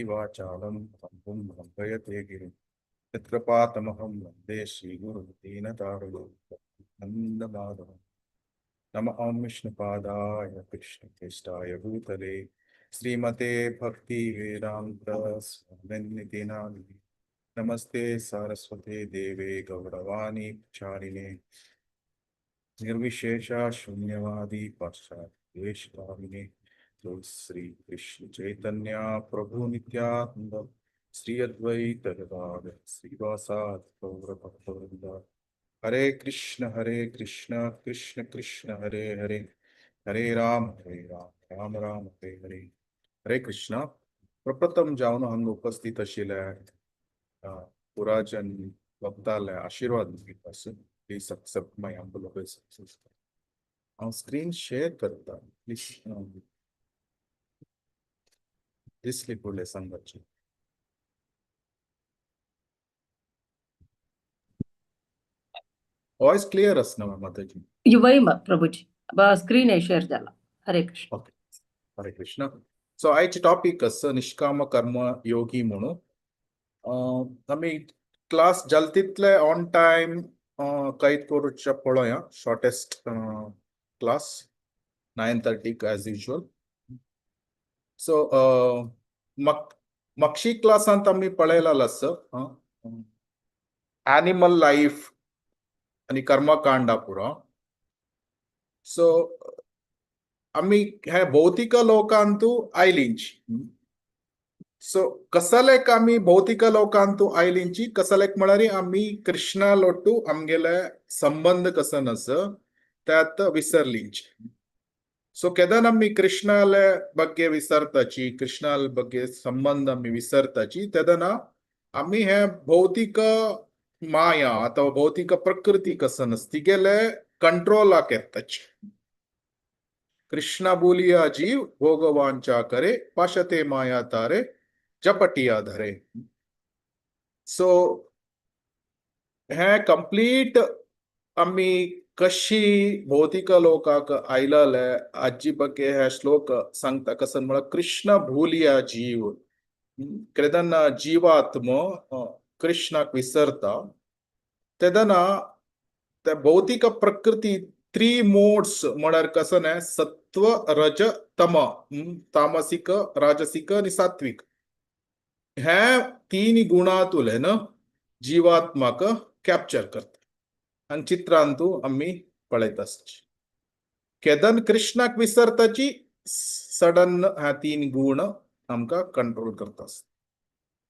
वाचालं पङ्गुं लङ्घयते गिरिं यत्कृपातमहं वन्दे श्रीगुरुं दीनतारुणं नन्दमाधवं। नम ॐ विष्णुपादाय कृष्णप्रेष्ठाय भूतले श्रीमते भक्तिवेदान्त स्वामिनिति नामिने। नमस्ते सारस्वते देवे गौरवाणी प्रचारिणे निर्विशेष शून्यवादी पाश्चात्यदेशकामिने। तो श्री कृष्ण चैतन्य प्रभु नित्यानंद श्री अद्वैत गदाधर श्रीवासादि गौर भक्तवृंद। हरे कृष्ण कृष्ण कृष्ण हरे हरे, हरे राम राम राम राम हरे हरे। हरे कृष्ण। प्रप्रथम जावन हांगा उपस्थित आशिल्ल्या पुराजन भक्ताले आशीर्वाद घेता. Please accept my humble obeisances. हांव स्क्रीन शेअर करता. प्लीज दिसली फुडले सांगाची? वॉइस क्लियर आसना माताजी? युवई प्रभुजी, स्क्रीन शेअर जाला. हरे कृष्ण. ओके, हरे कृष्ण. सो आयचे टॉपिक आसा निष्काम कर्म योगी म्हणून. आमी क्लास जाल तितले ऑन टायम कैद करूच्या पळोवया. Shortest class 9:30 is usual. So मक्षी क्लासांत आमी पळयलेलो आसा एनिमल लायफ आनी कर्मकांडा पुरो. सो आमी हे भौतिक लोकांतू आयलींची. सो कसलेक आमी भौतिक लोकांतू आयलींची, कसलेक म्हळ्यार आमी कृष्णा लोटू आमगेले संबंध कसन आसा त्यात विसरलींची. सो केदन आमी कृष्णाले ಬಗ್ಗೆ विसरताची, कृष्णाले ಬಗ್ಗೆ संबंध आमी विसरताची, तेदना आमी हे भौतिक माया अथवा भौतिक प्रकृती कसन आसा तिगेले कंट्रोलाक येताची. कृष्ण बोलिया जीव भोगवांचा करे, पाशते माया तारे जपटिया धरे. सो हे कंप्लीट आमी कशी भौतिक लोकाक आयलले आजी ಬಗ್ಗೆ हे श्लोक सांगता. कसन म्हळ्यार कृष्ण भूलिया जीव, केदना जीवात्म कृष्णाक विसरता तेदना ते भौतिक प्रकृती थ्री मोड्स म्हळ्यार कसं न्हय सत्व रज तम, तामसिक राजसिक आनी सात्विक, हे तीन गुणांतुले न जीवात्माक कॅप्चर करता. आनी चित्रांतू आमी पळयत आसची केदन कृष्णाक विसरताची सडन ह्या तीन गुण आमकां कंट्रोल करता.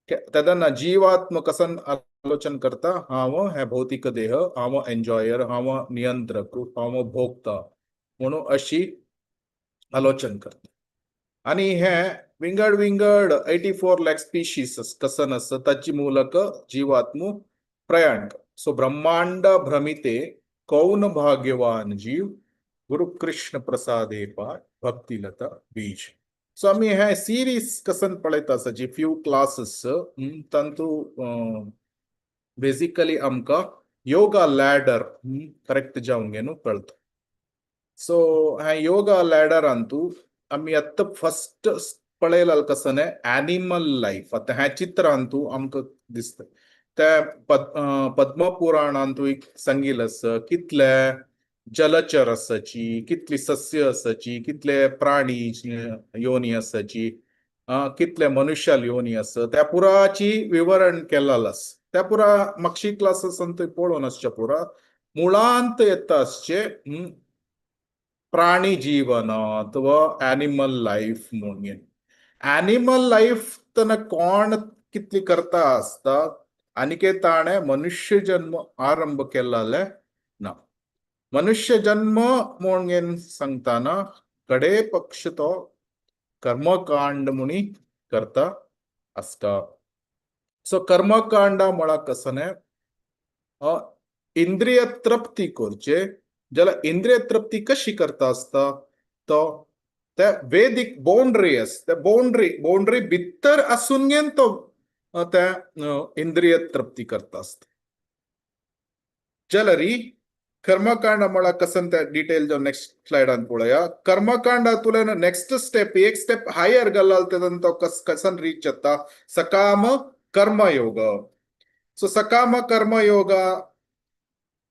तेदना जीवात्म कसन आलोचन करता, हांव हे भौतिक देह, हांव एन्जॉयर, हांव नियंत्रक, हांव भोगता म्हणून अशी आलोचन करता. आनी हे विंगड विंगड 84 लाख स्पिशीस कसन आसा ताची मूलक जीवात्म प्रयाण. सो ब्रह्मांड भ्रमिते कौन भाग्यवान जीव, गुरु कृष्ण प्रसादे पाय भक्तिलता बीज. सो आमी हे सिरीज कसन पळयता आसा जी फ्यू क्लासीस तांतू बेसिकली आमकां योगा लॅडर करेक्ट जावन न्हू कळटा. सो ह्या योगा लॅडरांतू आमी आतां फर्स्ट पळयला कसं एनिमल लायफ. आतां ह्या चित्रांतू आमकां दिसता त्या पद्मपुराणांतू एक सांगिल्लें आसा कितले जलचर आसाची, कितली सस्य आसाची, कितले प्राणी योनी आसाची, कितले मनुष्याल योनी आसा, त्या पुराची विवरण केलेलं आसा. त्या पुरा मागशी क्लासीसान थंय पळोवन आसच्या पुरा मुळांत येता आसचे प्राणी जीवन अथवा एनिमल लायफ म्हणून. एनिमल लायफ तेन्ना कोण कितली करता आसता आनी ताणें मनुष्य जन्म आरंभ केल्ले ना. मनुष्य जन्म म्हणून सांगताना कडे पक्ष तो कर्मकांड म्हणी करता आसता. सो कर्मकांडा म्हळ्यार कसं न्हय इंद्रिय तृप्ती करचे. जाल्यार इंद्रिय तृप्ती कशी करता आसता तो त्या वेदीक बाउंड्री आसा, त्या बाउंड्री बाउंड्री भितर आसून घेवन तो त्या इंद्रिय तृप्ती करता आसता. जाल्यार कर्मकांड म्हळ्यार कसन ते डिटेल जो नेक्स्ट स्लायडान पळोवया. कर्मकांड तुल्यान नेक्स्ट स्टेप, एक स्टेप हायर गल्लाल तेदन तो कसन रीच जाता, सकाम कर्मयोग. सो सकाम कर्मयोग,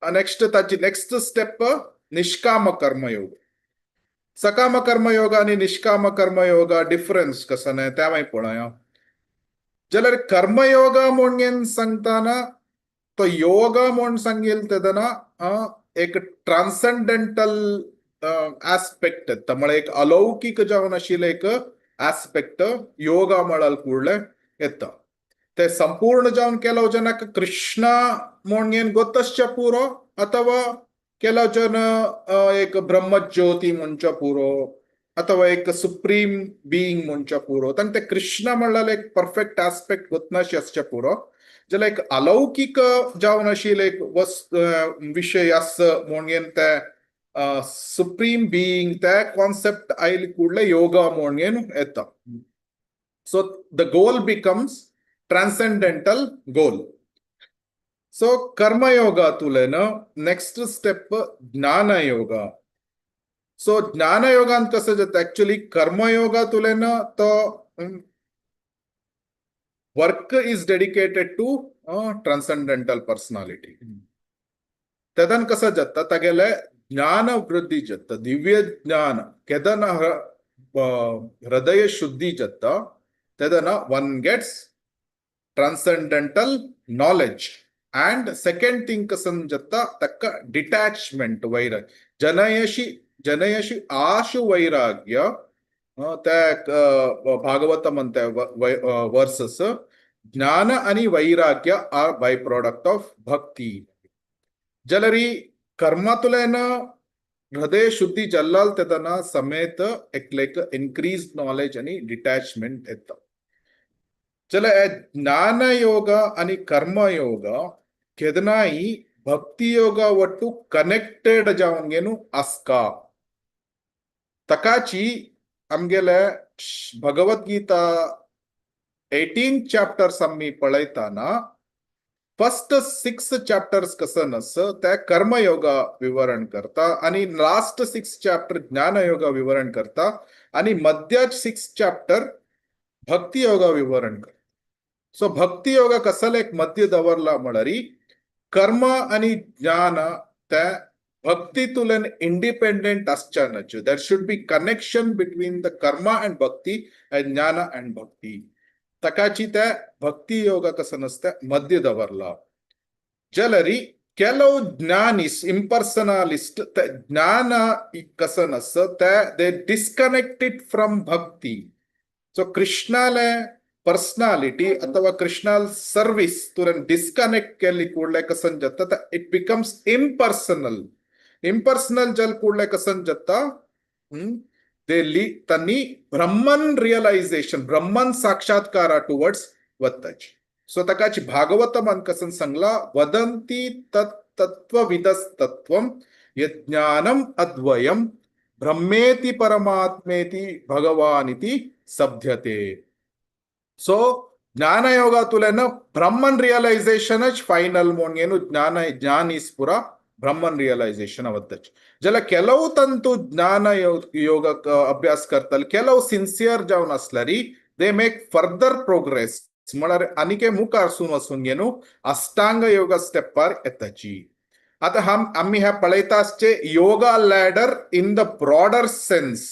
नेक्स्ट ताची नेक्स्ट स्टेप निष्काम कर्मयोग. सकाम कर्मयोग आनी निष्काम कर्मयोग डिफरन्स कसन तें मागीर पळोवया. जाल्यार कर्मयोग म्हूण सांगतना तो योग म्हूण सांगील तेदना एक ट्रान्संडेंटल आस्पेक्ट येता, म्हळ्यार एक अलौकीक जावन आशिल्लें एक आस्पेक्ट योगा म्हळ्यार ಕೂಡಲೇ येता. ते संपूर्ण जावन ಕೆಲವು ಜನಕ್ಕೆ ಕೃಷ್ಣ म्हूण ಗೊತ್ತಶ್ಚ ಪೂರೋ, ಅಥವಾ ಕೆಲವು ಜನ एक ब्रह्मज्योती म्हणच्या पुरो, ಅಥವಾ एक सुप्रीम बीइंग म्हणच्या पुरो. तांकां ते कृष्ण म्हणल्यार एक परफेक्ट आस्पेक्ट गोतनाशी आसच्या पुरो. जाल्यार एक अलौकीक जावन आशिल्लें एक विशय आस म्हणून ते सुप्रीम बीइंग ते कॉन्सेप्ट आयले ಕೂಡಲೇ ಯೋಗ म्हणून येता. So the goal becomes transcendental goal. So karma yoga ತುಲೇನ next step ಜ್ಞಾನ ಯೋಗ. सो ज्ञान योगान कसं जाता, ऍक्च्युली कर्मयोगा तुलेन तो work is dedicated to transcendental personality. तेदन कसं जाता, तागेले ज्ञान वृद्धी जाता, दिव्य ज्ञान केदन हृदय शुद्धी जाता, तेदन one gets transcendental knowledge. And second thing कसन जाता, तक्क डिटॅचमेंट, वैर जनयशी जनयशी आशु वैराग्य. त्या भागवत म्हणते वर्सस, ज्ञान आणि वैराग्य आर बाय प्रॉडक्ट ऑफ भक्ती. जाल्यार कर्मातुल्यान हृदय शुद्धी जल्लाल तेदना समेत एकलेक इन्क्रीज नॉलेज आणि डिटॅचमेंट येता. जाल्यार ज्ञान योग आणि कर्मयोग केदनाय भक्ती ಯೋಗ ಒಟ್ಟು ಕನೆಕ್ಟೆಡ್ जावन आसका. तकाची आमगेले भगवद्गीता 18 चॅप्टर्स आमी पळयताना फर्स्ट 6 चॅप्टर्स कसन आस ते कर्मयोगा विवरण करता आणि लास्ट 6 चॅप्टर ज्ञानयोगा विवरण करता आणि मध्याच 6 चॅप्टर भक्ती योगा विवरण करता. सो भक्ती योगा कसले एक मध्य दवरला म्हळ्यार कर्म आणि ज्ञान ते भक्तीतुल्यान इंडिपेंडेंट आसच्या न्हय. There should be connection between the karma and bhakti and jnana and bhakti. तकाची ते भक्ती योगा कसं नसते मध्य दवरला. जाल्यार ಕೆಲವು ಜ್ಞಾನಿಸ್ ಇಂಪರ್ಸನಾಲಿಸ್ಟ್ ಜ್ಞಾನ कसं नस ते they disconnect it from bhakti. So ಕೃಷ್ಣಾಲೆ personality ಅಥವಾ ಕೃಷ್ಣಾಲ್ ಸರ್ವಿಸ್ ತುರನ್ ಡಿಸ್ಕನೆಕ್ಟ್ केली ಕೂಡಲೇ कसन जाता, it becomes impersonal. Impersonal जल ಕೂಡಲೇ कसन जाता, दे ली तन्नी ब्रह्मन रियलायझेशन, ब्रह्मन साक्षात्कारा टुवर्ड्स वताची. सो ताकाची भागवतमान कसन सांगला, वदंती तत् तत्वविदस्तत्वं यज्ञानम अद्वयम ब्रह्मेति परमात्मेति भगवानिति सभ्यते. सो ज्ञानयोगातुल्यान ब्रह्मन रियलायझेशनच फायनल म्हणून ज्ञान ज्ञान is पुरा ब्रह्मन रियलायझेशन वताच. जाल्यार ಕೆಲವು ತಂತು ಜ್ಞಾನ ಯೋಗ ಅಭ್ಯಾಸ करताले, ಕೆಲವು सिन्सियर जावन आसल्यार they make further progress, म्हळ्यार आनीक मुखार सून वचून घेवन अष्टांग योगा स्टेपार येताची. आतां आमी ह्या पळयता आसचे yoga ladder in the broader sense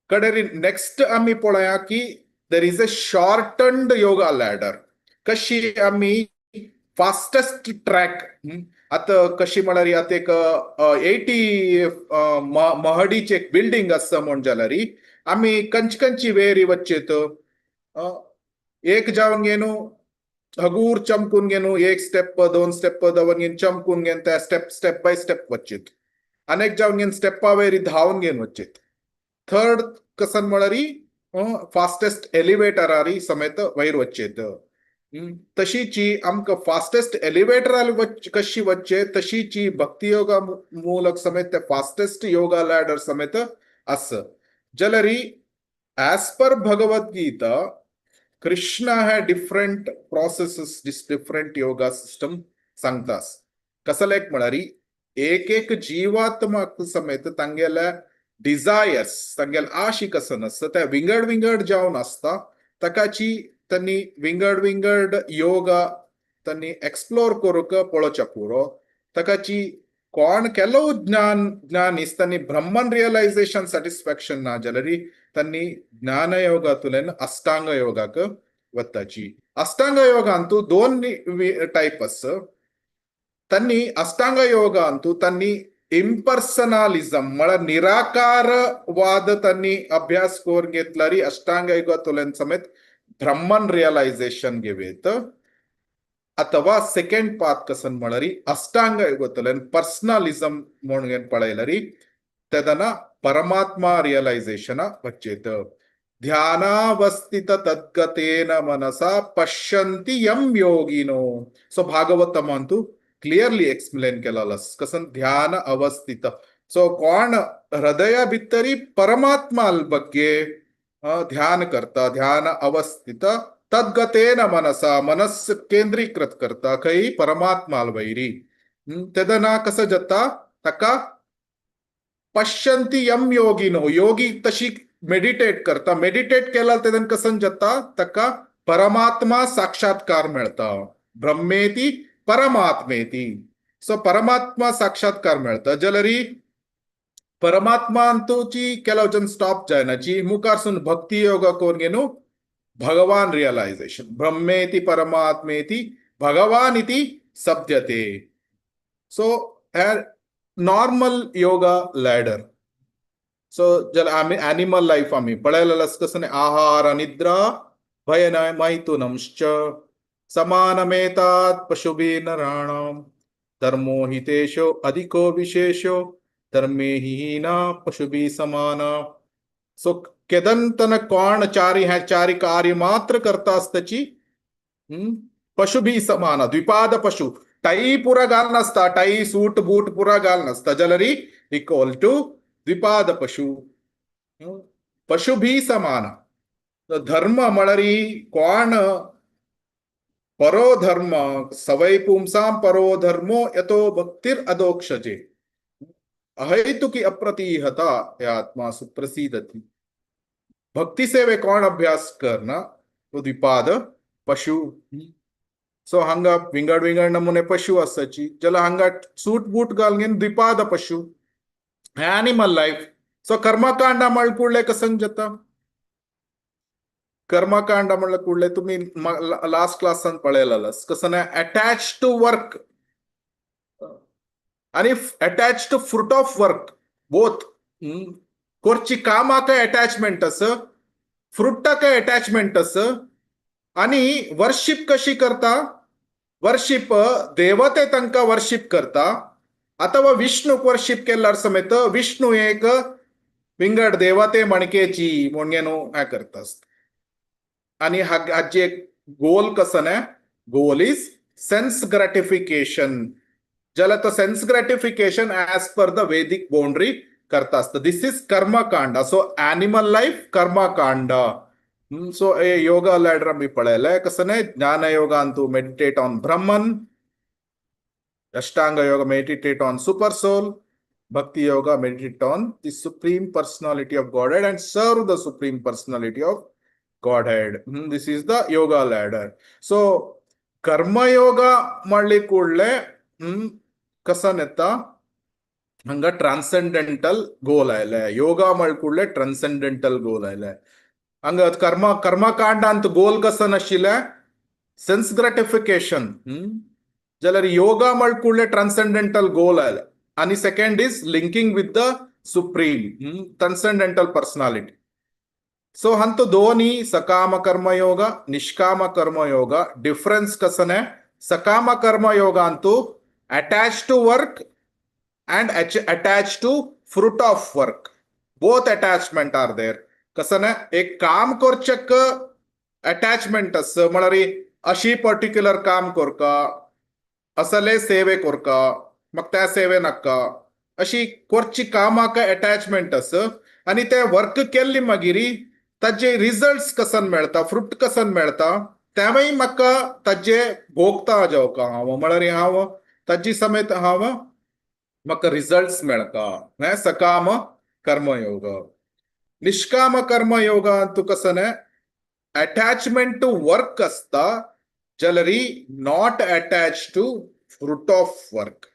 कडेन. नेक्स्ट आमी पळोवया की there is a shortened yoga ladder. कशी आमी फास्टेस्ट ट्रॅक आतां कशी म्हळ्यार आतां एक 80 महडीची एक बिल्डींग आसा म्हूण जाल्यार आमी कंच कंची वेरी वच्चेत, एक जावन घेवन हगूर चमकून घेवन एक स्टेप दोन स्टेप दवर घेवन चमकून घेवन त्या स्टेप स्टेप बाय स्टेप वच्चेत. अनेक जावन घेवन स्टेपा वेरी धांवन घेवन वच्चेत. थर्ड कसन म्हळ्यार फास्टेस्ट एलिवेटरारी समेत वयर वच्चेत. तशीची आमकां फास्टेस्ट एलिवेटरार कशी वच्चे, तशीची भक्ती योगा मूलक समेत ते फास्टेस्ट योगा लॅडर समेत आस. जाल्यार as per Bhagavad Gita, Krishna hey different processes, different yoga system सांगतास. कसले एक म्हळ्यार एक एक जीवात्माक समेत तांगेले डिझायर्स, तांगेले आशी कसन आसता, ते विंगड विंगड जावन आसता. ताकाची तांणी विंगड विंगड योगा तांणी एक्सप्लोर करूंक पळोवच्या पुरो. ताकाची कोण केलो ज्ञान ज्ञानीस तांणी ब्रह्मन रियलायझेशन सॅटिस्फॅक्शन ना जाल्यार तांणी ज्ञान योगांतल्यान अष्टांग योगाक वताची. अष्टांग योगांतू दोन टायप आसा. तांणी अष्टांग योगांतू तांणी इंपर्सनलिझम म्हळ्यार निराकारवाद तांणी अभ्यास करून घेतल्यार अष्टांग योगांतल्यान समेत ब्रह्मन रियलायझेशन घेवयत. ಅಥವಾ ಸೆಕೆಂಡ್ ಪಾತ್ ಕಸನ್ म्हळ्यार अष्टांग योगांतल्यान पर्सनलिझम म्हणून पळयल्यार तेदना परमात्मा रियलायझेशन वचेत. ध्यानावस्थित तद्गतेन मनसा पश्यन्ति यम योगिनो. So Bhagavatam Antu clearly explain केलेलो कसन ध्यान अवस्थित. सो कोण हृदय भितरी परमात्मा ಬಗ್ಗೆ ध्यान करता, ध्यान अवस्थित तद्गतेन मनसा, मनस केंद्रीकृत करता खंय परमात्मा वैरी, तेदना कसं जाता ताका पश्यन्ति यम योगिनो. योगी तशी मेडिटेट करता, मेडिटेट केला तेदन कसं जाता ताका परमात्मा साक्षात्कार मेळता. ब्रह्मेती परमात्मेती. सो परमात्मा साक्षात्कार मेळता जाल्यार परमात्मा अंतूची केला स्टॉप जायना जी मुखारसून भक्ती योग करून घेनु भगवान रियलायझेशन, ब्रह्मेती परमात्मेती भगवान इति सब्जते. सो हे नॉर्मल योगा लॅडर. सो जाल्यार आमी एनिमल लायफ आमी पळयलेलें आसता कसं आहार निद्रा भय मैथुनंश्च समानमेतात् पशुभिर्नराणां धर्मो हि तेषु अधिको विशेषो धर्मे हि हीना पशुभिः समाना. सो केदंतन कोण चारी ह्या चारी कार्य मात्र करता आसताची पशुभिः समाना. द्विपाद पशु, टाई पुरा घाल नासता, टाई सूट बूट पुरा घाल नासता जाल्यार इक्वल टू द्विपाद पशु, पशुभिः समाना. धर्म म्हळ्यार कोण परो धर्म सवै पुंसां परो धर्मो यतो भक्तिर अधोक्षजे अहैतुकी अप्रतिहता आत्मा सुप्रसीदति. भक्ती सेवे कोण अभ्यास करना तो द्विपाद पशु. सो हांगा विंगड विंगड नमुने पशु आसाची जाल्यार हांगा सूट बूट घालून द्विपाद पशु, एनिमल लायफ. सो कर्मकांड म्हळ ಕೂಡಲೇ कसं जाता? कर्मकांड म्हणलं ಕೂಡಲೇ तुम्ही लास्ट क्लासान पळयलेलं कसं ना अटॅच टू वर्क आणि attach to fruit of work both. कोरची कामाक अटॅचमेंट आस, फ्रुटाक अटॅचमेंट आस. आणि वर्शिप कशी करता? वर्शिप देवते तांकां वर्शिप करता अथवा विष्णूक वर्शिप केल्यार समेत विष्णू एक विंगड देवते मणकेची म्हणून न्हू हें करता. आणि हाजी एक गोल कसं ना, गोल is sense gratification. जाल्यार तो sense gratification as per the Vedic boundary करता आसता. This is karmakanda. So animal life karmakanda. So हे योगा लॅडर आमी पळयलें कसं न्हय, ज्ञान yoga Antu meditate on Brahman, Ashtanga Yoga meditate on super soul, Bhakti Yoga meditate on the Supreme Personality of Godhead and serve the Supreme Personality of Godhead. This is the yoga ladder. So karma yoga म्हणली ಕೂಡಲೇ कसन येता हांगा transcendental गोल आयले. योगा म्हळ ಕೂಡಲೇ transcendental गोल आयले. हांगा कर्म कर्मकांडांत गोल कसं नाशिल्लें सेन्स ग्रॅटिफिकेशन, जाल्यार योगा म्हळ ಕೂಡಲೇ ट्रान्सेंडेंटल गोल आयले. आणि second is linking with the supreme transcendental personality. So हंत दोन्ही सकाम कर्मयोग निष्काम कर्मयोग डिफरन्स कसं आहे? सकाम कर्मयोग Antu attach to work and attach to fruit of work, both attachment are there. कसं ना एक काम करचेक अटॅचमेंट आस म्हळ्यार अशी पर्टिक्युलर काम करका, असले सेवे करका, मग त्या सेवे नाका, अशी करची कामाक अटॅचमेंट आस. आनी ते वर्क केल्ली मागीर ताजे रिजल्ट्स कसन मेळता, फ्रूट कसन मेळता, तेवूय म्हाका ताजे भोगता जावका हांव, म्हळ्यार हांव ताजी समेत हांव म्हाका रिजल्ट्स मेळका. हें सकाम कर्मयोग. निष्काम कर्मयोगान तुका कसने अटॅचमेंट टू वर्क आसता जाल्यार not attach to fruit of work,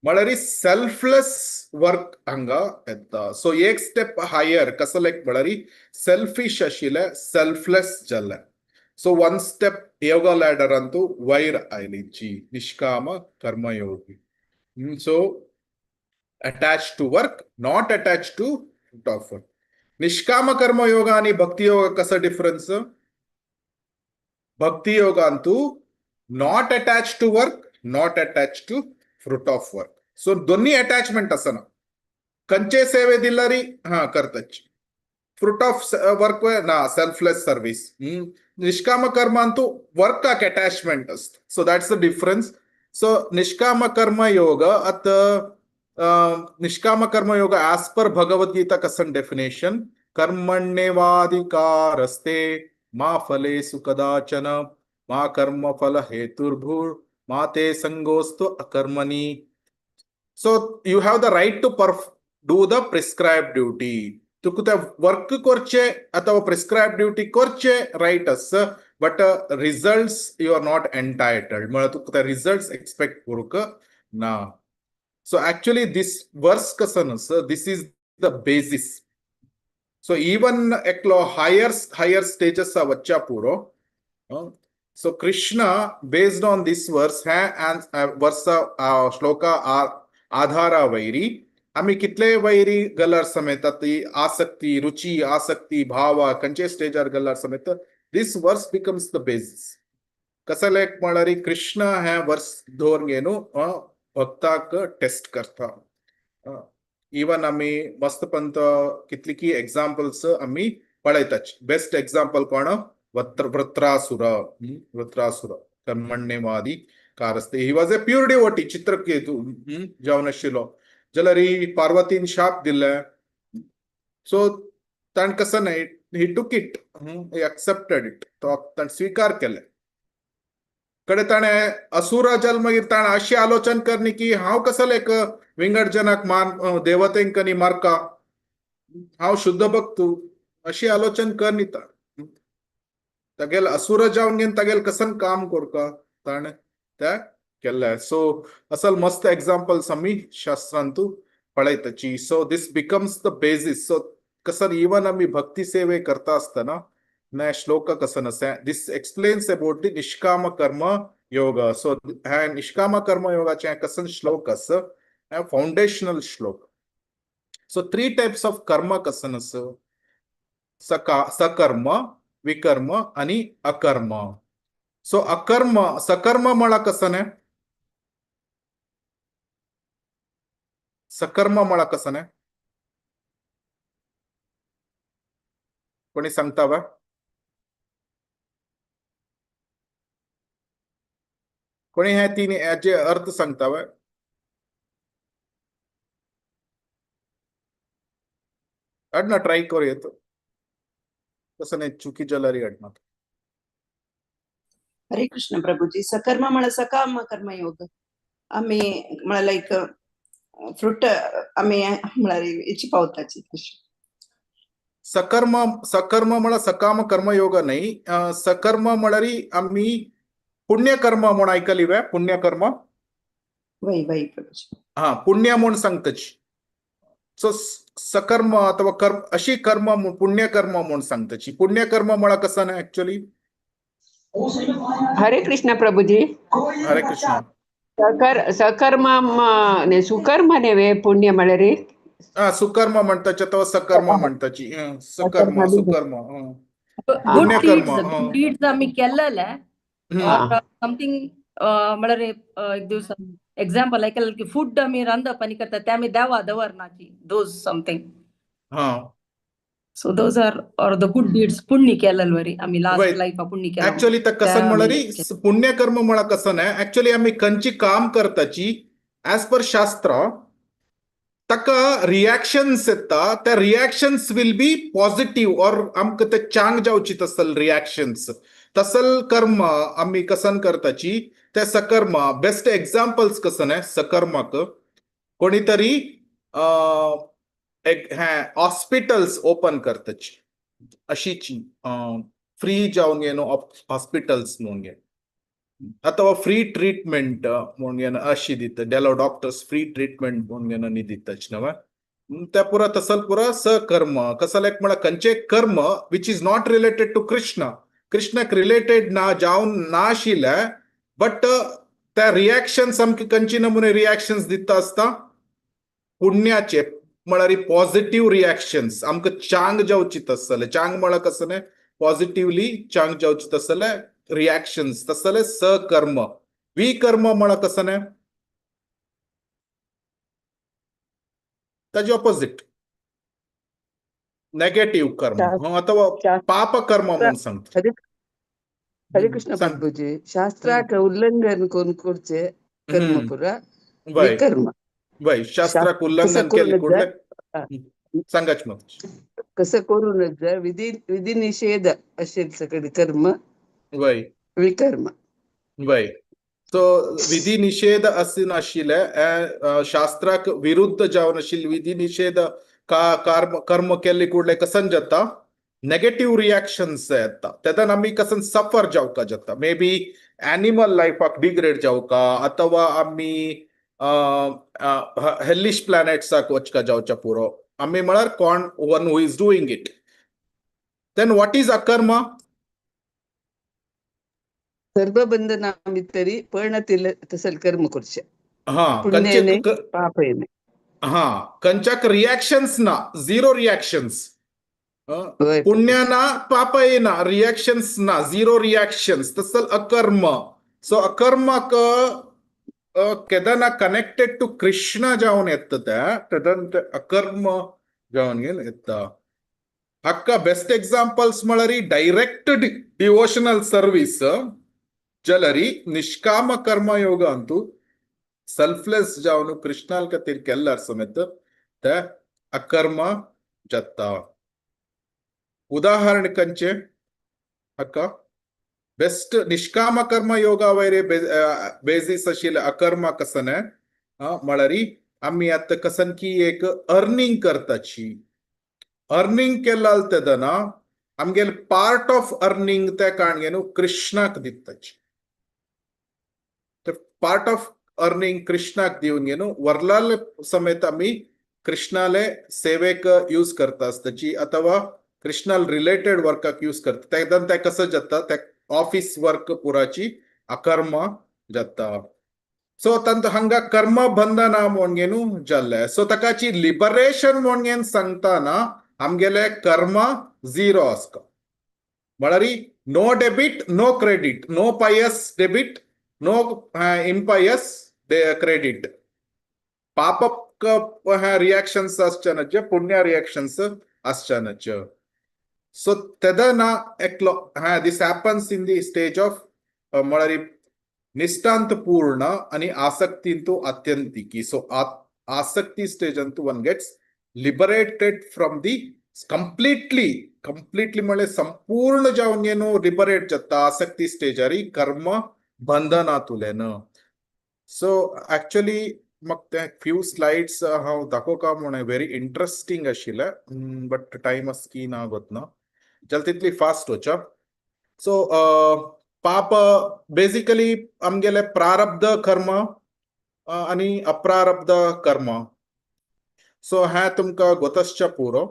म्हळ्यार सेल्फलेस वर्क हांगा येता. सो एक स्टेप हायर कसो लायक म्हळ्यार सेल्फिश आशिल्ले सेल्फलेस जाल्ले. सो वन स्टेप योगा लॅडरांतू वयर आयली जी निष्काम कर्मयोगी. So attach to work, not attach to fruit of work. निष्काम कर्मयोग आणि भक्तियोग कसं difference? भक्तियोगांतू not attach to work, not attach to fruit of work. So दोन्ही अटॅचमेंट असना. खंयचे सेवे दिल्यारी हा करताची, फ्रूट ऑफ वर्क ना, सेल्फलेस सर्वीस. निष्काम कर्मांतू वर्काक अटॅचमेंट असता. So that's the difference. So निष्काम कर्मयोग आत निष्काम कर्मयोग ॲज पर भगवद्गीता कसन डेफिनेशन, कर्मण्येवाधिकारस्ते मा फलेषु कदाचन मा कर्मफल हेतुर्भूर् मा ते संगोस्तु अकर्मणि. So you have the right to do the prescribe duty. तुका ते वर्क करचे अथवा प्रिस्क्रायब ड्युटी करचे रायट आसा, but results you are not entitled. म्हळ्यार तुका ते रिजल्ट्स एक्सपेक्ट करूंक ना. सो ऍक्च्युली this verse कसन आसा, this is the basis. So even एकलो हायर हायर स्टेजस वच्च्या पुरो. So Krishna based on this verse ह्या वर्सा श्लोका आधारा वैरी आमी कितले वैरी गलर समेत ती आसक्ती, रुची, आसक्ती, भाव खंयचे स्टेजार गलर समेत this verse becomes the basis. कसं लायक म्हळ्यार कृष्ण हे वर्स दवरून न्हू भक्ताक टेस्ट करता. इवन आमी मस्तपंत कितली एग्जाम्पल्स आमी पळयतात. बेस्ट एग्जाम्पल कोण? Vritrasura. Vritrasura कर्मण्यवादी कारस्ते, he was a pure devotee. Chitraketu जावन आशिल्लो जाल्यार पार्वतीन शाप दिले. सो ताणें कसं न्हय, he took it, he accepted it, तो ताणें स्वीकार केले. कडे ताणें असुरा जाल मागीर ताणें अशी आलोचन करनी की हांव कसो एक विंगड जनाक मार देवतेंक नी मारका, हांव शुद्ध भक्तू, अशी आलोचन करनी. तागेल असुर जावन घेवन तागेल कसन काम करका ताणें त्या केल्लें. सो असल मस्त एग्जाम्पल्स आमी शास्त्रांतू पळयताची. So this becomes the basis. So कसन इवन आमी भक्ती सेवे करता आसतना ना श्लोक कसन आसा, this explains about the nishkama karma yoga. So ह्या निष्काम कर्म योगाचे कसन श्लोक आसा, हे फाउंडेशनल श्लोक. सो थ्री टायप्स ऑफ कर्म कसन आसा, सकर्म, विकर्म आणि अकर्म. सो अकर्म, सकर्म म्हळ्यार कसं न्ही, सकर्म म्हळ्यार कसं न्ही, कोणी सांगता बा? कोणी ह्या तीन ह्याचे अर्थ सांगता बा? अडना ट्राय करूया तो, तसं नाही चुकी जाल्यार अडना. हरे कृष्ण प्रभुजी. सकर्म म्हळ्यार सकाम कर्मयोग. आमी म्हळ्यार लायक फ्रुट आमी म्हळ्यार हेची पावताची तशी. सकर्म, सकर्म म्हळ्यार सकाम कर्मयोग न्हय. सकर्म म्हळ्यार आमी पुण्यकर्म म्हूण आयकली वे? पुण्यकर्म. वय वय प्रभुजी. हा, पुण्य म्हूण सांगताची. सो सकर्म अथवा कर्म अशी कर्म पुण्यकर्म म्हूण सांगताची. पुण्यकर्म म्हळ्यार कसं न्हय एक्चुअली? हरे कृष्ण प्रभुजी. हरे कृष्ण. सकर्म ने सुकर्म नेवे पुण्य म्हळ्यार? हा, सुकर्म म्हणताची अथवा सकर्म म्हणताची. सकर्म, सुकर्म. गुड पुण्यकर्म. डीड्स, गुड डीड्स आमी केल्लेले समथिंग म्हळ्यार एक दिवस एक्झाम्पल ऐकलं की फूड आमी रांदप आनी करता ते आमी देवा दवरनाची, those something. So those are the good deeds, पुण्य केलेल वरी आमी लास्ट लायफ पुण्य केला. ऍक्च्युअली तर कसं म्हळ्यार पुण्यकर्म म्हळ्यार कसं न्हय, ऍक्च्युअली आमी खंयची काम करताची ऍज पर शास्त्र ताका रिएक्शन्स येता, त्या reactions will be positive or आमकां ते चांग जावची तसल रिएक्शन्स, तसल कर्म आमी कसन करताची ते सकर्म. बेस्ट एग्जाम्पल्स कसं न्हय सकर्माक, कोणीतरी एक हें हॉस्पिटल्स ओपन करताची अशीची फ्री जावन न्हू हॉस्पिटल्स म्हणून ಅಥವಾ ಫ್ರೀ ಟ್ರೀಟ್ಮೆಂಟ್ म्हणून अशी दिता डेलो डॉक्टर्स फ्री ट्रीटमेंट म्हणून नी दिताच नव त्या पुरा तसल पुरा सकर्म कसल एक म्हळ्यार खंयचे कर्म which is not related to Krishna, कृष्णाक रिलेटेड ना जावन नाशिल्ले बट त्या रिएक्शन्स आमकां खंयची नमुने रिएक्शन्स दिता आसता पुण्याचे म्हळ्यार पॉझिटिव्ह रिएक्शन्स आमकां चांग जावची तसले चांग म्हळ्यार कसं न्ही पॉझिटिव्हली चांग जावची तसले रिएक्शन्स तसले सकर्म. विकर्म म्हळ्यार कसं न्ही ताजे ऑपोजिट नेगेटिव्ह कर्म अथवा पाप कर्म म्हणून सांगता. हरे कृष्ण प्रभुजी, शास्त्राक उल्लंघन कोण करचे कर्म पुरा विकर्म. वय शास्त्राक उल्लंघन केले कुठले सांगाच मग कसं करू नये विधी विधी निषेध असेल सगळे कर्म वय विकर्म. वय सो विधी निषेध असे नाशिल्ले शास्त्राक विरुद्ध जावन आशिल्ले विधी निषेध का कर्म केल्ले कुडले कसन जाता नेगेटिव्ह रिएक्शन्स येता तेन्ना आमी कसन सफर जावका जाता मे बी एनिमल लायफाक डिग्रेड जावका अथवा आमी हेलिश प्लॅनेट्साक वचका जावच्या पुरो आमी म्हळ्यार कोण one who is doing it. Then what is akarma? सर्व बंधना तरी पण तसल कर्म करचे हा पुण्य पाप नाही हा कंच्याक रिएक्शन्स ना झिरो रिएक्शन्स पुण्य ना पाप ना रिएक्शन्स ना झिरो रिएक्शन्स तसल अकर्म. सो अकर्माक केदना कनेक्टेड टू कृष्ण जावन येता त्या तेदन ते अकर्म जावन गेल येता. हाका बेस्ट एग्जाम्पल्स म्हळ्यार डायरेक्ट डिवोशनल सर्वीस जलरी निष्काम कर्मयोग अंतू सेल्फलेस जावन कृष्णाल खातीर केल्ल्यार समेत ते अकर्म जाता. उदाहरण कंचे हाका बेस्ट निष्काम कर्म योगा वयर बेजीस आशिल्ले अकर्म कसन म्हळ्यार आमी आतां कसन की एक अर्निंग करताची अर्निंग केला तेदना आमगेले पार्ट ऑफ अर्निंग त्या कारणगे न्हू कृष्णाक दिताची पार्ट ऑफ अर्निंग कृष्णाक दिवन न्हू वरलाले समेत आमी कृष्णाले सेवेक यूज करता आसताची अथवा कृष्णाल रिलेटेड वर्काक यूज करता तेदन ते कसं जाता त्या ऑफिस वर्क पुराची अकर्म जाता. सो तांत हांगा कर्म बंधना म्हणून न्हू जाल्ले. सो ताकाची लिबरेशन म्हणून सांगतना आमगेले कर्म झिरो आसता म्हळ्यार no debit no credit, no pious debit no impious credit. पाप रिएक्शन्स आसचे पुण्य रिएक्शन्स आसचे. सो तेदना एकलो this happens in the stage of म्हळ्यार निष्ठांत पूर्ण आणि आसक्तींतू अत्यंतिकी. सो आसक्ती stage Antu one gets liberated from the completely completely म्हळ्यार संपूर्ण जावन न्हू लिबरेट जाता आसक्ती स्टेजारी कर्म बंधनातुल्यान. सो ऍक्च्युअली मग ते फ्यू स्लाइड्स हांव दाखोवका म्हूण व्हेरी इंट्रस्टिंग आशिल्लें बट टायम आसा की ना गोत ना जाल्यार तितली फास्ट वचप. सो पाप बेसिकली आमगेले प्रारब्ध कर्म आनी अप्रारब्ध कर्म. सो हें तुमकां गोतसच्या पुरो.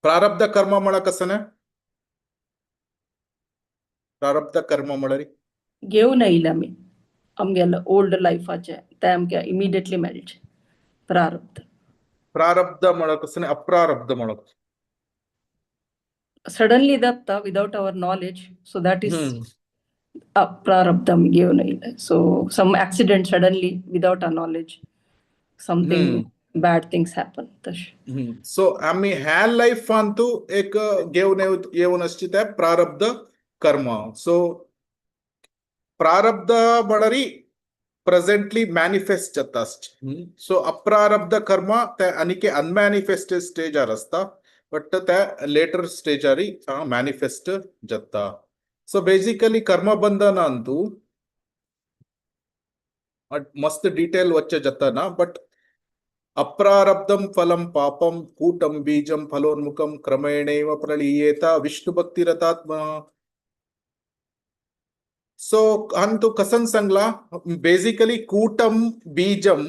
प्रारब्ध कर्म म्हळ्यार कसं न्ही प्रारब्ध कर्म म्हळ्यार घेवन येयले आमी आमगेले ओल्ड लायफाचे ते आमकां इमिडिएटली मेळचे प्रारब्ध. प्रारब्ध म्हळ्यार कसं न्ही अप्रारब्ध म्हळ्यार सडनली जाता without our knowledge so that is aprarabdha आमी घेवन येयले. So some accident suddenly without our knowledge something bad things happen तशें. सो आमी ह्या लायफांतू एक घेवन येवन आसची ते प्रारब्ध कर्म. सो प्रारब्ध म्हळ्यार प्रेझेंटली मॅनिफेस्ट जाता आसचे. सो अप्रारब्ध कर्म ते आनीक अनमॅनिफेस्टेड स्टेजार आसता बट त्या लेटर स्टेजारी मॅनिफेस्ट जाता. सो बेसिकली कर्मबंधन अंतू मस्त डिटेल वच्चे जाता ना बट अप्रारब्धम फलम पापम कूटम बीजम फलोन्मुखम क्रमेणैव प्रलीयेत विष्णु भक्तिरतात्मा. सो अंतु कसन सांगला, बेसिकली कूटम बीजम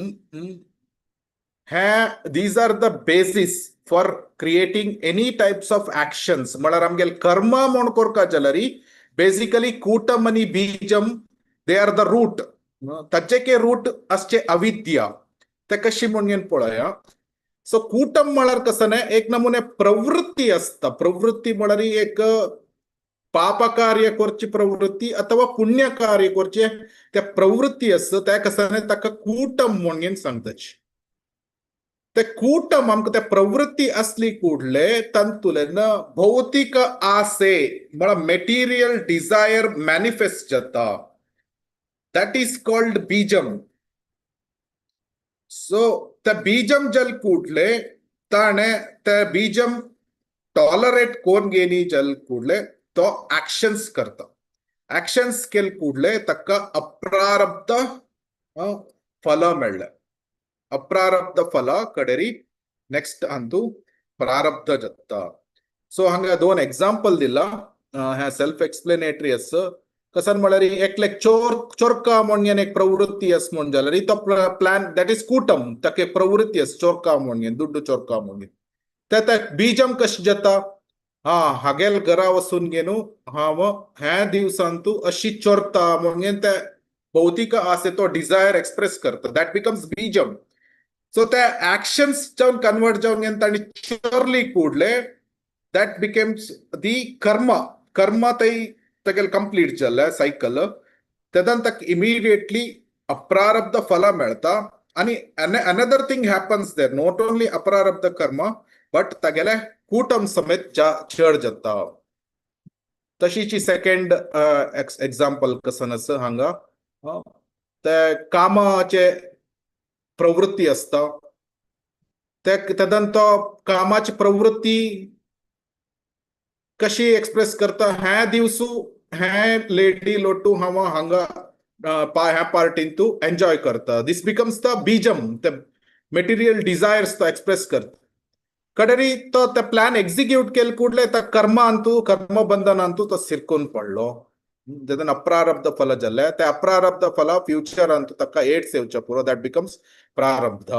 हे these are the basis for creating any types of actions. म्हळ्यार आमगेले कर्म म्हूण करका जाल्यार बेसिकली कूटम आनी बीजम, they are the root. ताचे रूट असचे अविद्या. ते कशी म्हणून पळया. सो कूटम म्हळ्यार कसं न्ही, एक नमुने प्रवृत्ती असता. प्रवृत्ती म्हळ्यार एक पापकार्य करची प्रवृत्ती अथवा पुण्य कार्य करचे त्या प्रवृत्ती आसता. त्या कसं न्ही, ताका कूटम म्हणून सांगताची. ते कूटम आमकां त्या प्रवृत्ती असली कुडले तातूंतल्यान भौतिक आसे म्हळ्यार मेटिरियल डिझायर मॅनिफेस्ट जाता. That is called बीजम. सो त्या बीजम जल कुडले ताणें त्या बीजम टॉलरेट कोण घेनी जल कुडले तो ऍक्शन्स करता. ऍक्शन्स केले कुडले ताका अप्रारब्ध फल मेळ्ळें. अप्रारब्ध फल कडेरी नेक्स्ट अंतू प्रारब्ध जाता. सो हांगा दोन एग्जाम्पल दिला. ह्या सेल्फ एक्सप्लेनेटरी आसा. कसन म्हळ्यार एकले चोर चोरका म्हणून एक प्रवृत्ती आस म्हूण जाल्यार तो प्लॅन, that is कूटम. ताका एक प्रवृत्ती आस चोरका म्हणून, दुड्डू चोरका म्हणून. ते त्या बीजम कशें जाता? हा, हागेल घरा वचून घेनु हांव ह्या दिवसांतू अशी चोरता म्हणून ते भौतिक आसे तो डिझायर एक्सप्रेस करता. That becomes बीजम. सो त्या ऍक्शन्स जावन कन्वर्ट जावन घेवन तांणी चोरली कुडले, that becomes दी कर्म. कर्म तै तागेले कंप्लीट जाल्ले सायकल. तेन्ना ताका इमिडिएटली अप्रारब्ध फल मेळता. आनी another thing happens there, not only अप्रारब्ध कर्म बट तागेले कुटुंब समेत चड जाता. तशीची सेकंड एक्झाम्पल कसन आसा हांगा, ते कामाचे प्रवृत्ती आसता. ते तेन्ना तो कामाची प्रवृत्ती कशी एक्सप्रेस करता? ह्या दिवसू हे लेडी लोटू हांव हांगा ह्या पार्टीन तूं एन्जॉय करता. This becomes the बीजम. ते मेटिरियल डिझायर्स तो एक्सप्रेस करता. कडेरी तो ते प्लॅन एक्झिक्यूट केले कुडले त्या कर्मांतू, कर्मबंधनांतू तो सिरकून पडलो. जेन्ना अप्रारब्ध फल जालें, ते अप्रारब्ध फल फ्युचरांतू ताका एड्स येवचे पुरो. That becomes प्रारब्ध.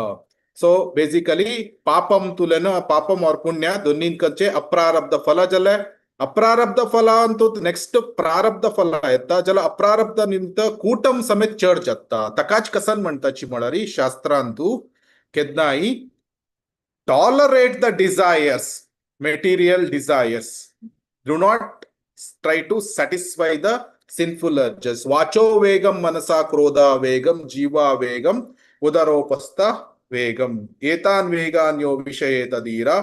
सो बेसिकली पापम तुलेन, पापम और पुण्य दोन्हींकडचे अप्रारब्ध फल जाले. अप्रारब्ध फलांतू नेक्स्ट प्रारब्ध फल येता. जाल्यार अप्रारब्ध निमित्त कूटम समेत चड जाता. ताकाच कसन म्हणटाची म्हळ्यार शास्त्रांतू केन्नाय tolerate the desires, material desires. Do not try to satisfy the sinful urges. वाचो वेगम मनसा क्रोधा वेगम जीवा वेगम उदरोपस्थ वेगम एतान वेगान यो विषयेत धीरा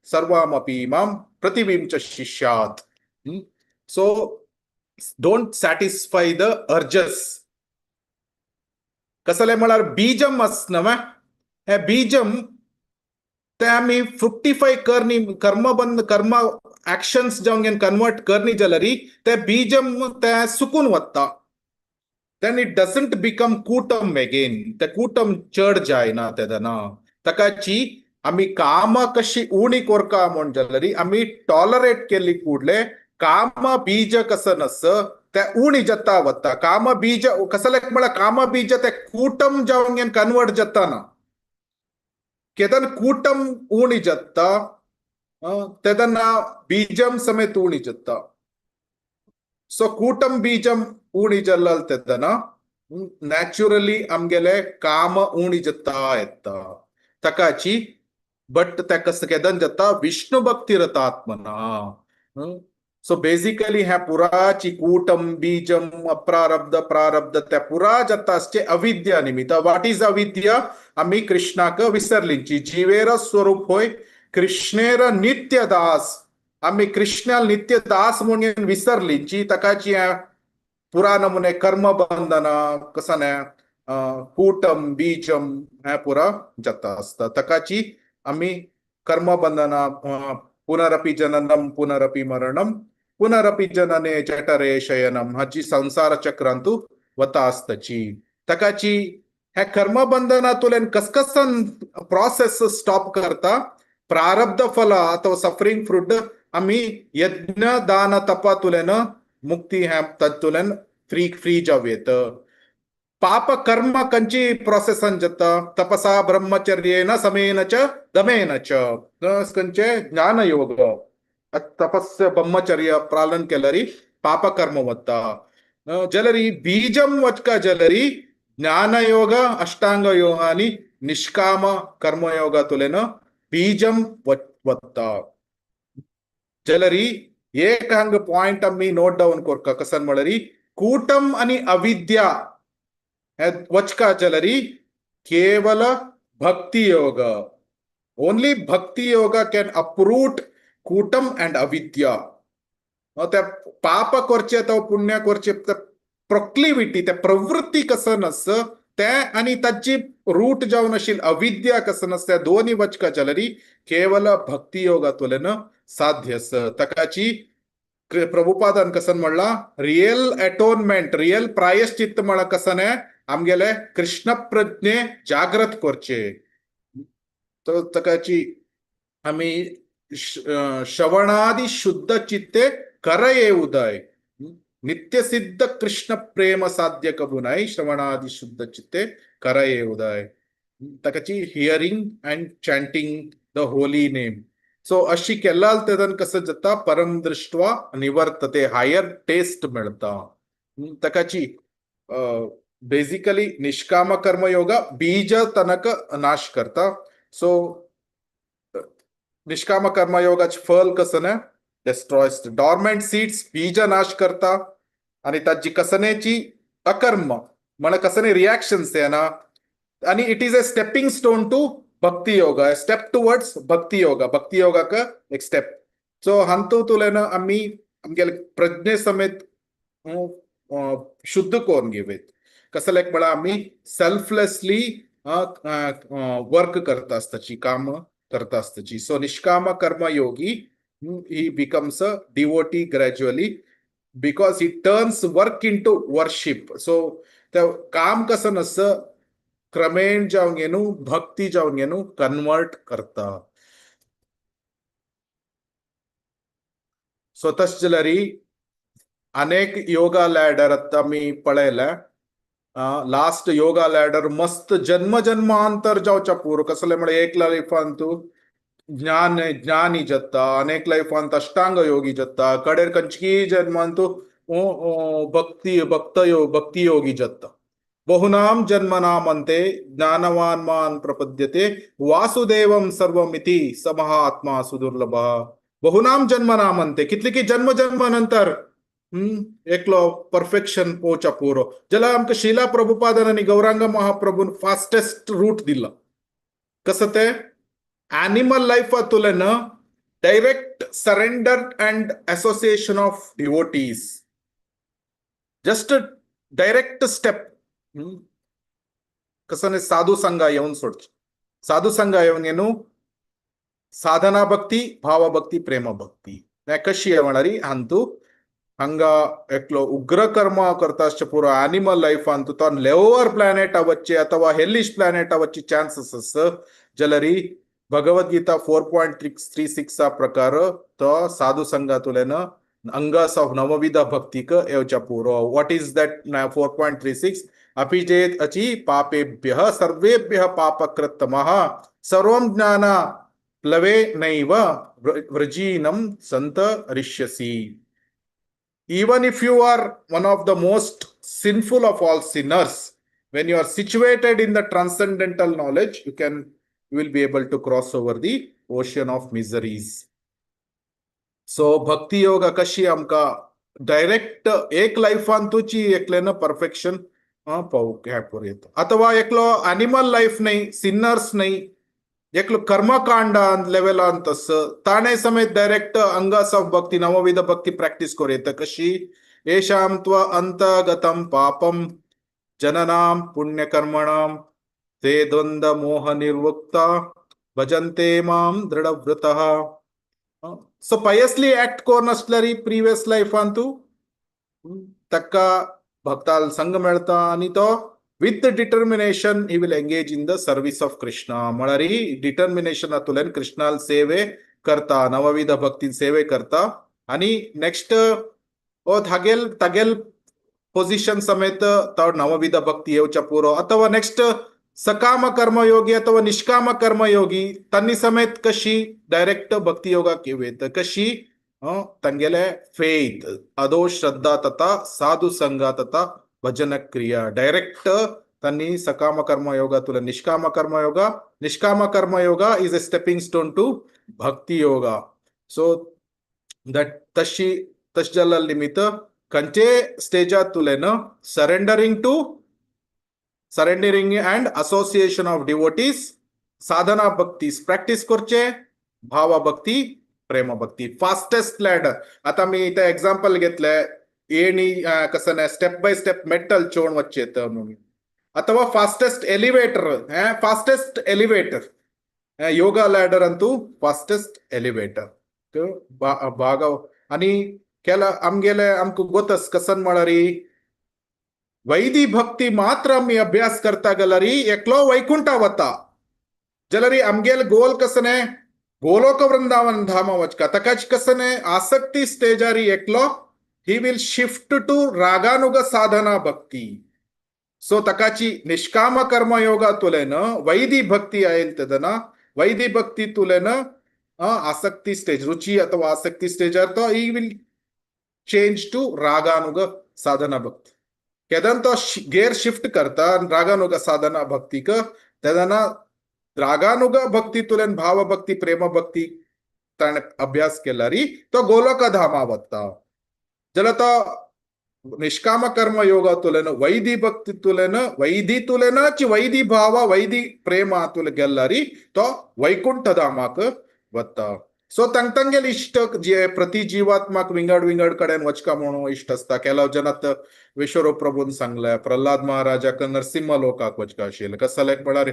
सर्वामपि मां पृथिवीं च शिष्यात्. So don't satisfy the urges. कसले म्हळ्यार बीजम आस न्हय, हे बीजम ते आमी फ्रुक्टिफाय करनी, कर्मबंध कर्म ऍक्शन्स जावन कन्वर्ट करनी जाल्यार ते बीजम ते सुकून वता. Then it doesn't become कूटम again. ते कूटम चड जायना तेदना. ताकाची आमी काम कशी उणी कोरका म्हूण जाल्यार आमी टॉलरेट केली कुडले काम बीज कसं नस ते उणी जाता वता. काम बीज कसले म्हळ्यार काम बीज ते कूटम जावन कन्वर्ट जाता ना. केदन कूटम उणी जाता तेदना बीजम समेत उणी जाता. सो कूटम बीजम उणी जाल्ल तेदना नॅचरली आमगेले काम उणी जाता येता. ताकाची बट त्या कसं केदन जाता? विष्णु भक्तिरतात्मना. सो बेसिकली ह्या पुराची कूटम बीजम अप्रारब्ध प्रारब्ध त्या पुरा जाता आसचे अविद्या निमित्त. What is अविद्या? आमी कृष्णाक विसरलींची. जिवेर स्वरूप होय कृष्णेर नित्य दास. आमी कृष्णाल नित्य दास म्हणून विसरलींची. ताकाची पुरा नमुने कर्म बंधन कसं न्हय, कूटम बीजम हे पुरा जाता आसता. ताकाची आमी कर्म बंधन, पुनरपि जननम पुनरपि मरणम पुनरपि जनने जठरे शयनम हाची संसार चक्रांतू वता आसताची. ताकाची हे कर्मबंधनातुल्यान कसकसन प्रोसेस स्टॉप करता. प्रारब्ध फल अथवा सफरिंग फ्रूट आमी यज्ञ दान तपातुल्यान मुक्ती ह्या तातूंतल्यान फ्री फ्री जावं येत. पाप कर्म कंची प्रोसेसान जाता, तपसा ब्रह्मचर्येन समेन च दमेन च, खंयचे ज्ञानयोग तपस्य ब्रह्मचर्य पालन केल्यारी पाप कर्म वता. जलरी बीजम वचका जलरी ज्ञानयोग अष्टांग योग आनी निष्काम कर्मयोगातुल्यान बीजम वता. जलरी एक हांग पॉइंट आमी नोट डावन कोरका कसन म्हळ्यारी कूटम आनी अविद्या हे वचका जलरी केवल भक्ती योग, ओनली भक्ती योग can uproot कूटम अँड अविद्या. त्या पाप करचे अथवा पुण्य करचे प्रक्लिविटी, त्या प्रवृत्ती कसं नस ते आनी ताची रूट जावन आशिल्ली अविद्या कसं नस त्या दोन्ही वचका जलरी केवल भक्ती योगातुल्यान साध्य आस. ताकाची प्रभुपादान कसन म्हणला रियल एटोनमेंट, रियल प्रायश्चित्त म्हळ्यार कसन आमगेले कृष्ण प्रज्ञे जागृत करचे. तर ताकाची आमी श्रवणादि शुद्ध चित्ते करये उदय, नित्य सिद्ध कृष्ण प्रेम साध्य कबुनाय श्रवणादि शुद्ध चित्ते करये उदय. ताकाची hearing and chanting the holy name. So अशी केल्लाल तेदन कसं जाता परम दृष्ट्वा निवर्तते, हायर टेस्ट मेळता. ताकाची बेसिकली निष्काम कर्मयोग बीज तनक नाश करता. सो निष्काम कर्मयोगाचे फल कसं ना डेस्ट्रॉयस डॉर्मेंट सीड्स, बीज नाश करता आणि ताची कसनेची अकर्म म्हण कसने रिॲक्शन्स येना आणि it is a stepping stone to bhakti yoga, step towards bhakti yoga, भक्ती योगाक एक स्टेप. सो हांतू तुल्यान आमी आमगेले प्रज्ञे समेत शुद्ध करून घेवयत. कसलेक म्हळ्यार आमी सेल्फलेसली वर्क करता आसताची, काम करता आसताची. सो निष्काम कर्म योगी he becomes a devotee gradually because he turns work into worship. So त्या काम कसं नसतं क्रमेण जावन घेनु भक्ती जावन घेनु कन्वर्ट करता. सो तशें जाल्यार अनेक योगा लॅडर आतां आमी पळयल्या. लास्ट योगा लॅडर मस्त जन्म जन्मांतर जावच्या पूर्व कसले म्हळ्यार एक लायफान तूं ज्ञान ज्ञानी जाता, अनेक लायफांत अष्टांग योगी जाता, कडेर खंयची जन्मान तूं भक्ती भक्त भक्ती योगी जाता. बहुनाम जन्मनाम अंते ज्ञानवान मान प्रपद्यते वासुदेवं सर्वमिति स महात्मा सुदुर्लभ. बहुनाम जन्मनाम अंते कितली की जन्म जन्म नंतर एकलो परफेक्शन पोवच्या पुरो. जाल्यार आमकां शिला प्रभुपादन आनी गौरांग महाप्रभून फास्टेस्ट रूट दिला. कसं ते animal लायफातुल्यान direct surrender and association of devotees, just direct step. कसं साधू संघा येवन सोडचे, साधू संघा येवन येनु साधना भक्ती, भावभक्ती, प्रेम भक्ती. कशी म्हळ्यार हांतू हांगा एकलो उग्र कर्म करता आसचे पुरो ॲनिमल लायफान तो लोअर प्लॅनेटा वच्चे अथवा हेलिश प्लॅनेटा वच्चे चान्सेस आस. जाल्यार भगवद्गीता 4.336 प्रकार तो साधू संघातुल्यान अंगास ऑफ नवविध भक्तीक येवच्या पुरो. What is that 4.36? अपिजेत अचि पापेभ्यः सर्वेभ्यः पापकृत्तमः सर्वं ज्ञान प्लवे नैव व्रजीनं संत ऋष्यसि. Even if you are one of the most sinful of all sinners, when you are situated in the transcendental knowledge, you will be able to cross over the ocean of miseries. So bhakti yoga कशी आमकां direct एक लायफान तुची एकल्यान perfection पावूंक हें पुरो येता. अथवा एकलो एनिमल लायफ न्हय, सिनर्स न्हय, एकलो कर्मकांडान लेवलान तस ताणें समेत डायरेक्ट अंगास ऑफ भक्ती नवविध भक्ती प्रॅक्टीस करूं येता. कशी येशाम त्व अंतगतम पापम जननाम पुण्यकर्मणाम ते द्वंद्व मोह निर्मुक्ता भजन्ते माम दृढव्रतः. सो पायसली ऍक्ट करून आसल्यार प्रिवियस लायफान तूं ताका भक्ताल संग मेळता आनी तो With determination he will engage in the service of Krishna. म्हळ्यार डिटर्मिनेशन तुल्यान कृष्णाल सेवे करता, नवविध भक्तीन सेवे करता. आणि नेक्स्ट ओ थागेल तागेल ಪೊಸಿಷನ್ ಸಮೇತ ತಾವ್ ನವವಿಧ ಭಕ್ತಿ येवच्या पुरो ಅಥವಾ ನೆಕ್ಸ್ಟ್ ಸಕಾಮ कर्मयोगी ಅಥವಾ ನಿಷ್ಕಾಮ कर्मयोगी तन्नी समेत कशी डायरेक्ट भक्ती योगाक येत कशी तांगेले फेथ अदो श्रद्धा तथा साधू संघ तथा भजन क्रिया डायरेक्ट तन्नी सकाम कर्मयोग तुला निष्काम कर्मयोग. निष्काम कर्मयोग is a stepping stone to bhakti yoga. So that तशी तश जाल्ल्या निमित्त खंयचे स्टेजात तुलेन surrendering to surrendering and association of devotees, sadhana bhakti practice करचे, भावा भक्ती प्रेम भक्ती फास्टेस्ट लॅडर. आता मी इथे एक्झाम्पल घेतले एणी कसं नाही स्टेप बाय स्टेप मेटल चोण वच्चे म्हणून ಅಥವಾ fastest elevator, fastest elevator yoga ladder ಅಂತೂ फास्टेस्ट एलिवेटर भाग. आणि केला आमगेले आमकां गोतस कसन म्हळ्यार वैदी भक्ती मात्र आमी अभ्यास करता जाल्यार एकलो वैकुंठा वता. जाल्यार आमगेले गोल कसने गोलोक वृंदावन धाम वचका. ताकाच कसने आसक्ती स्टेजारी एकलो he will shift to raganuga sadhana bhakti. So तकाची निष्काम कर्मयोगा तुलेन वैदी भक्ती आयल तेदना वैदी भक्ती तुलेन आसक्ती स्टेज रुची अथवा आसक्ती स्टेजार तो he will change to raganuga sadhana bhakti. केदन तो गेर शिफ्ट करता रागानुग साधना भक्तीक तेदना रागानुग भक्ती तुलेन भाव भक्ती प्रेम भक्ती ताणें अभ्यास केला री तो गोलोक धामा वता. जाल्यार तो निष्काम कर्म योग तुलेन वैदी भक्ती तुलेन वैदी तुलेन वैदी भाव वैदी प्रेम तुले गेल्ला री तो वैकुंठ धामाक वता. सो तांगेले इश्ट जे प्रति जीवात्माक विंगड विंगड कडेन वचका म्हणून इश्ट आसता. केलाव जनात विश्वरूप प्रभून सांगले प्रल्हाद महाराजाक नरसिंह लोकाक वचका आशिल्लें कसलें म्हळ्यार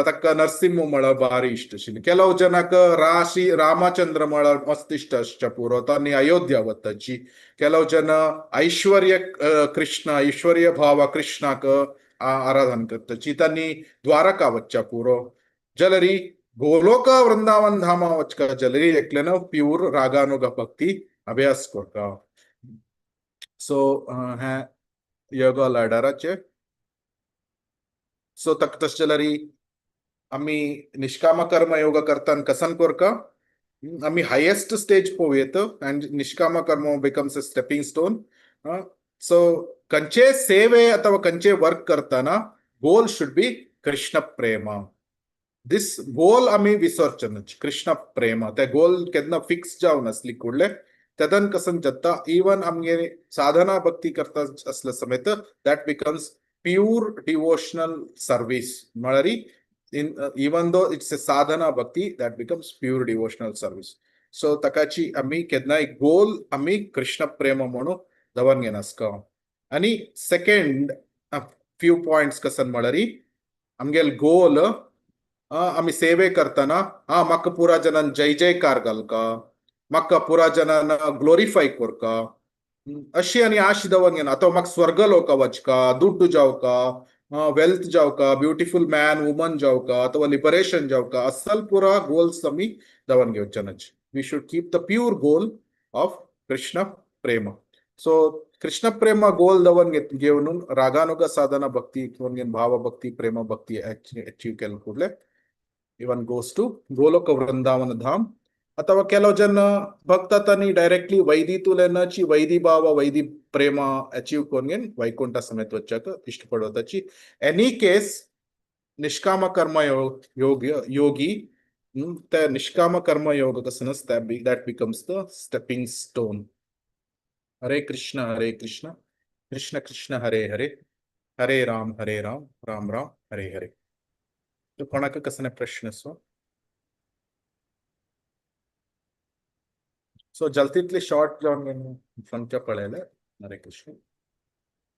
ताका नरसिंह म्हळ्यार भारी इश्ट आशिल्लें. केलाव जनाक राशी रामचंद्र म्हळ्यार मस्त इश्ट आसच्या पुरो तांणी अयोध्या वताची. केलाव जन ऐश्वर्य कृष्ण ऐश्वर्य भाव कृष्णाक आराधन करताची तांणी द्वारका वच्च्या पुरो. जाल्यार गोलोक वृंदावन धामा वचका जाल्यार एकल्यान प्यूर रागानुग भक्ती अभ्यास करता. सो हें योगा लॅडराचे. सो ताका तशें जाल्यार आमी निष्काम कर्म योग करताना कसन कोरका आमी हायेस्ट स्टेज पोवयेत आनी nishkama karma becomes a stepping stone. So खंयचे सेवे अथवा खंयचे वर्क करतना goal should be Krishna prema. This goal आमी विसरचे न्हय. कृष्ण प्रेम ते गोल केन्ना फिक्स जावन आसली कुडले तेदन कसन जाता इवन आमगे साधना भक्ती करता आसले समेत that becomes pure devotional service. म्हळ्यार in even though it's a sadhana bhakti that becomes pure devotional service. So ताकाची आमी केन्नाय गोल आमी कृष्ण प्रेम म्हणून दवर घेनासका. आनी सेकंड फ्यू पॉयंट्स कसन म्हळ्यार आमगेल गोल आमी सेवे करतना हा म्हाका पुरा जनान जय जयकार घालका म्हाका पुरा जनान ग्लोरिफाय करका अशी आनी आश दवर घेना अथवा म्हाका स्वर्ग लोका वचका दुड्डू जावका वेल्थ जावका ब्युटिफुल मॅन वुमन जावका अथवा लिबरेशन जावका असल पुरा गोल्स आमी दवर घेवचे न्हय. We should keep the pure goal of Krishna prema. So Krishna prema goal दवर घेवन रागानुग साधना भक्ती घेवन भाव भक्ती प्रेम भक्ती अचीव केले ಕೂಡಲೇ ಇವನ್ ಗೋಸ್ ಟು ಗೋಲೋಕ ವೃಂದಾವನ ಧಾಮ್. ಅಥವಾ ಕೆಲವು ಜನ ಭಕ್ತ ತನಿ ಡೈರೆಕ್ಟ್ಲಿ ವೈದಿ ತುಲೆನಚಿ ವೈದಿ ಭಾವ ವೈದಿ ಪ್ರೇಮ ಅಚೀವ್ ಕೊನ್ಗೆನ್ ವೈಕುಂಠ ಸಮೇತ ವಚ್ಚಾಕ ಇಷ್ಟಪಡುವುದಚ್ಚಿ. ಎನಿ ಕೇಸ್ ನಿಷ್ಕಾಮ ಕರ್ಮ ಯೋಗ Yogi the nishkama karma yoga kasanas that becomes the stepping stone. Hare Krishna Hare Krishna Krishna Krishna Hare Hare Hare Ram Hare Ram Ram Ram Hare Hare. तो कोणाक कसने प्रश्न सो सो जल्तीतले शॉर्ट जावन सांगच्या पळयले. हरे कृष्ण.